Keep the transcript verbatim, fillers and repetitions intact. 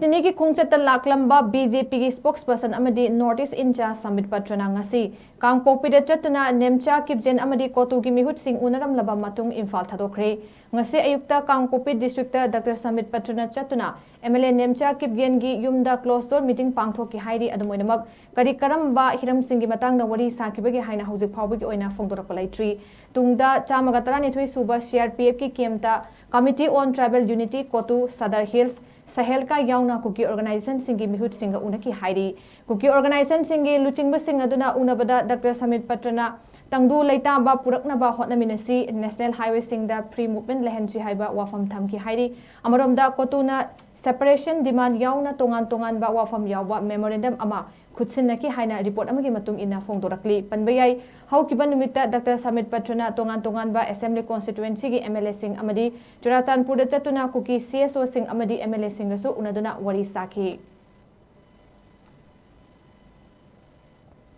ꯅꯤꯅꯤꯒꯤ ꯈꯣꯡꯆꯠꯇ ꯂꯥꯛꯂꯝꯕ B J ꯄꯤꯒꯤ spokesperson ꯑꯃꯗꯤ North East in Charge Sambit ꯄꯇ꯭ꯔꯅ ꯉꯁꯤ ꯀꯥꯡꯄꯣꯛꯄꯤꯗ ꯆꯠꯇꯨꯅ ꯅꯦꯝꯆꯥ ꯀꯤꯞꯖꯦꯟ ꯑꯃꯗꯤ ꯀꯣꯇꯨꯒꯤ ꯃꯤꯍꯨꯠꯁꯤꯡ ꯎꯅꯔꯝꯂꯕ ꯃꯇꯨꯡ ꯏꯝꯐꯥꯜ ꯊꯥꯗꯣꯛꯈ꯭ꯔꯦ꯫ ꯉꯁꯤ ꯑꯌꯨꯛꯇ ꯀꯥꯡꯄꯣꯛꯄꯤ districtꯇ ꯗꯥꯛꯇꯔ ꯁꯃꯤꯠ ꯄꯇ꯭ꯔꯅ ꯆꯠꯇꯨꯅ M L A ꯅꯦꯝꯆꯥ ꯀꯤꯞꯒꯦꯟꯒꯤ ꯌꯨꯝꯗ closed door meeting ꯄꯥꯡꯊꯣꯛꯈꯤ ꯍꯥꯏꯔꯤ꯫ ꯑꯗꯨꯝ ꯑꯣꯏꯅꯃꯛ, ꯀꯔꯤ ꯀꯔꯝꯕ ꯍꯤꯔꯝꯁꯤꯡꯒꯤ ꯃꯇꯥꯡꯗ ꯋꯥꯔꯤ ꯁꯥꯈꯤꯕꯒꯦ ꯍꯥꯏꯅ ꯍꯧꯖꯤꯛ ꯐꯥꯎꯕꯒꯤ ꯑꯣꯏꯅ ꯐꯣꯡꯗꯣꯔꯛꯄ ꯂꯩꯇ꯭ꯔꯤ꯫ ꯇꯨꯡꯗ ꯆꯥꯝꯃꯒ ꯇꯔꯥꯅꯤꯊꯣꯏ ꯁꯨꯕ C R P Fꯀꯤ campꯇ Committee on Tribal Unity, COTU, Sadar Hills, ꯁꯍꯦꯜꯀꯥ ꯌꯥꯎꯅ ꯀꯨꯀꯤ organizationꯁꯤꯡꯒꯤ ꯃꯤꯍꯨꯠꯁꯤꯡꯒ ꯎꯅꯈꯤ ꯍꯥꯏꯔꯤ꯫ ꯀꯨꯀꯤ organizationꯁꯤꯡꯒꯤ ꯂꯨꯆꯤꯡꯕꯁꯤꯡ ꯑꯗꯨꯅ ꯎꯅꯕꯗ ꯗꯥꯛꯇꯔ ꯁꯃꯤꯠ ꯄꯇ꯭ꯔꯅ ꯇꯪꯗꯨ ꯂꯩꯇꯥꯕ ꯄꯨꯔꯛꯅꯕ ꯍꯣꯠꯅꯃꯤꯟꯅꯁꯤ, national highwayꯁꯤꯡꯗ free movement ꯂꯩꯍꯟꯁꯤ ꯍꯥꯏꯕ ꯋꯥꯐꯝ ꯊꯝꯈꯤ ꯍꯥꯏꯔꯤ꯫ ꯑꯃꯔꯣꯝꯗ ꯀꯣꯇꯨꯅ separation demand ꯌꯥꯎꯅ ꯇꯣꯉꯥꯟ ꯇꯣꯉꯥꯟꯕ ꯋꯥꯐꯝ ꯌꯥꯎꯕ memorandum ꯑꯃ ꯈꯨꯠꯁꯤꯟꯅꯈꯤ ꯍꯥꯏꯅ report ꯑꯃꯒꯤ ꯃꯇꯨꯡ ꯏꯟꯅ ꯐꯣꯡꯗꯣꯔꯛꯂꯤ꯫ ꯄꯟꯕ ꯌꯥꯏ, ꯍꯧꯈꯤꯕ ꯅꯨꯃꯤꯠꯇ ꯗꯥꯛꯇꯔ ꯁꯃꯤꯠ ꯄꯇ꯭ꯔꯅ ꯇꯣꯉꯥꯟ ꯇꯣꯉꯥꯟꯕ assembly constituencyꯒꯤ M L Aꯁꯤꯡ ꯑꯃꯗꯤ ꯆꯨꯔꯥꯆꯥꯟꯄꯨꯔꯗ ꯆꯠꯇꯨꯅ ꯀꯨꯀꯤ C S Oꯁꯤꯡ ꯑꯃꯗꯤ M L Aꯁꯤꯡꯒꯁꯨ ꯎꯅꯗꯨꯅ ꯋꯥꯔꯤ ꯁꯥꯈꯤ꯫